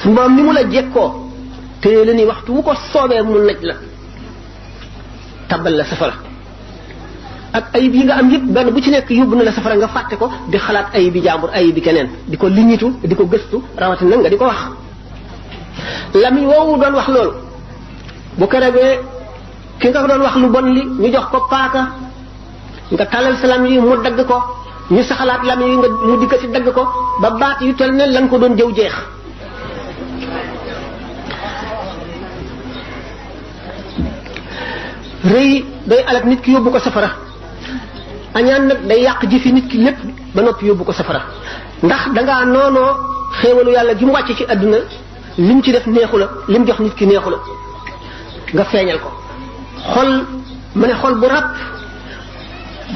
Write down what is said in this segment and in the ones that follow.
su borom ni mu la jekkoo téye la ni waxtu wu ko soobee mu naj la tabal la safara ak ayib yi nga am yëpp benn bu ci nekk yóbbu na la safara nga fàtte ko di xalaat ayib bi jàmbur ayib bi keneen di ko liñitu di ko gëstu rawatina nga di ko wax lamiñ woowu doon wax loolu bu kerebee ki nga doon wax lu bon li ñu jox ko paaka nga talal sa lamiñ yi mu dagg ko ñu saxalaat lamiñ yi nga mu dikkati dagg ko ba baat yu tel ne la nga ko doon jëw jeex rëy day alak nit ki yóbbu ko safara añaan nag day yàq jëfi nit ki lépp ba noppi yóbbu ko safara ndax dangaa noonoo xéewalu yàlla gi mu wàcce ci àdduna lim ci def neexu la lim jox nit ki neexu la nga feeñal ko xol ma ne xol bu ràpp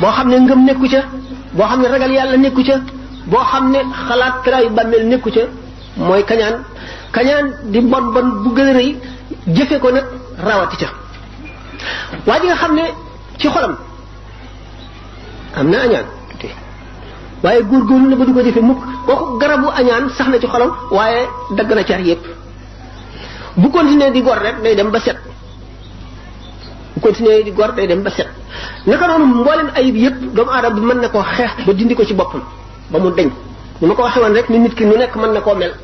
boo xam ne ngëm nekku ca boo xam ne ragal yàlla nekku ca boo xam ne xalaat taraayu bàmmeel nekku ca mooy kañaan kañaan di bon bon bu gën a rëy jëfe ko nag rawati ca waa ji nga xam ne ci xolam am na añaan waaye góorgóorlu na ba du ko jëfe mukk kooku garabu añaan sax na ci xolam waaye dagg na car yépp bu continuer di gor rek day dem ba set bu continuer di gor day dem ba set naka noonu mboolem ayib yépp doomu aadama bi mën na koo xeex ba dindi ko ci boppam ba mu deñ ni ma ko waxee woon rek ni nit ki nu nekk mën na koo mel